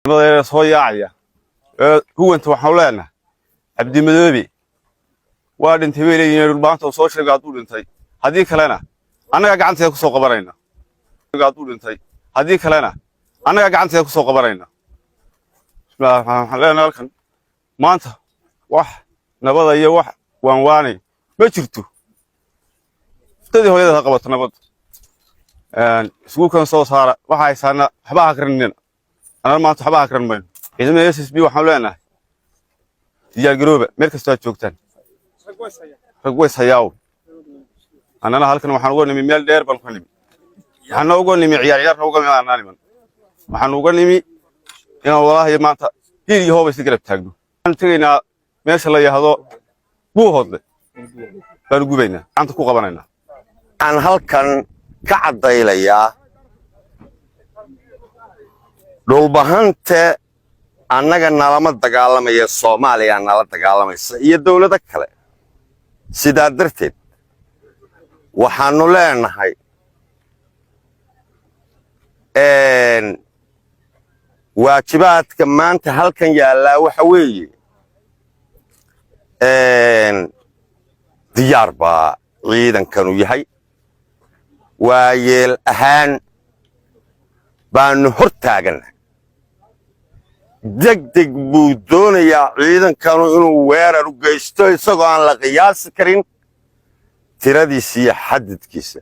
Ciidamada soo yaacaya ee huwanta, waxaanu leenahay Cabdimadoobe waa dhintay bay leeyihiin. Dhulbaanta soo sheegay hadduu dhintay, haddii kalena annagaa gacanteeda ku soo qabanayna. Hadduu dhintay, haddii kalena annagaa gacanteeda ku soo qabanayna. Bismillahi raxmaan, waxaan leenahay halkan maanta wax nabada iyo wax waanwaanay ma jirto. Dadii hooyada ha qabato nabadda iskuulkan kan soo saara. Waxa haysaana waxba ha akrinina, anana maanta waxba akrin mayno. Ciidamada SSB waxaan leenahay diyaar garooba meel kastoo aad joogtaan, rag ways hayaaw. Annana halkan waxaan uga nimi, meel dheer baan ka nimi. Waxaana uga nimi ciyaar ciyaarna uga nimi niman, waxaan uga nimi inaan walaahi maanta hiil iyo hooba si garab taagno. Waxaan tegaynaa meesha la yidhaahdo Buuhoodle, baanu gubaynaa, gacanta ku qabanaynaa. Waxaan halkan ka caddaylayaa, Dhulbahante annaga nalama dagaalamaya, Soomaaliya nala dagaalamaysa iyo dawlado kale. Sidaa darteed waxaannu leenahay waajibaadka maanta halkan yaallaa waxa weeye diyaar baa ciidankanu yahay. Waayeel ahaan baannu hor taagannahay. Degdeg buu doonayaa ciidankanu inuu weerar u geysto, isagoo aan la qiyaasi karin tiradiisa iyo xadidkiisa.